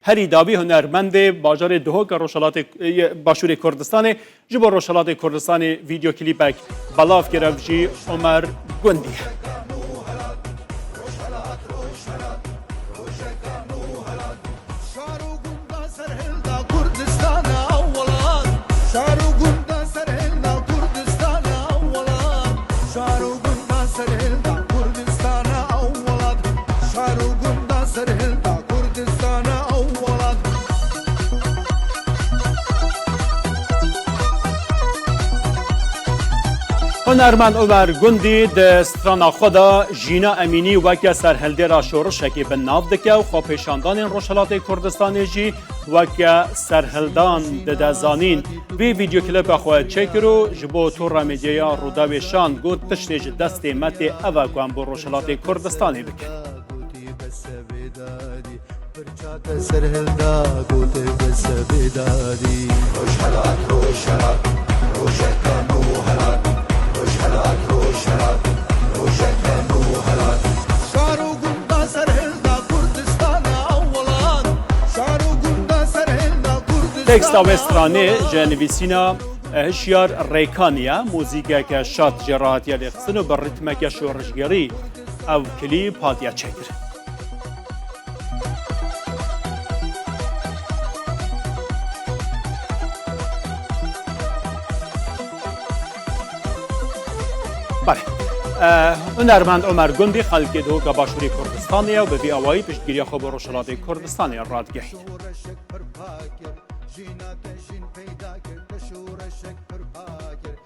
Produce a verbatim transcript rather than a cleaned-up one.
Herî dawî hunermendê bajarê Duhoka Rojhelatê, e, Başûrê Kurdistanê ji bo Rojhelatê Kurdistanê vîdeoklîpek belav kir, ev jî Omer Gundî ye. Şar û gunda serhilda Kurdistana ew welat. Şar û gunda serhilda Kurdistana ew welat. Şar û gunda serhilda Kurdistana ew welat. Şar û gunda serhilda Kurdistana ew welat. Hunermend Omer Gundî di strana xwe de Jîna Emînî weke serhildêra şorişekê bi nav dike û xwepêşandanên Rojhelatê Kurdistanê jî weke serhildan dide zanîn. Vî vîdeoklîpa xwe çêkir û ji bo Tora Medyaya Rûdawê şand, got, tiştê ji destê me tê ev e ku em bo Rojhelatê Kurdistanê bikin. Pirçate serhilda gote bese bêdadî. Rojhelat, Rojhelat, rojeka nû helat. Rojhelat, Rojhelat, rojeka nû helat. Şar û gunda serhilda Kurdistana ew welat. Şar û gunda serhilda Kurdistana. Teksta wê stranê ji nivîsîna Hişyar Rêkanî ye, muzîkeke şad jê re hatiye lêxistin û bi rîtmeke şorişgerî ev klîp hatiye çêkirin. Belê. E, hunermend Omer Gundî xelkê Duhoka Başûrê Kurdistanê ye û bi vî awayî piştgiriya xwe bo Rojhilatê Kurdistanê radigihîne. Jîna te jîn peyda kir, te şoreşek pir pa kir.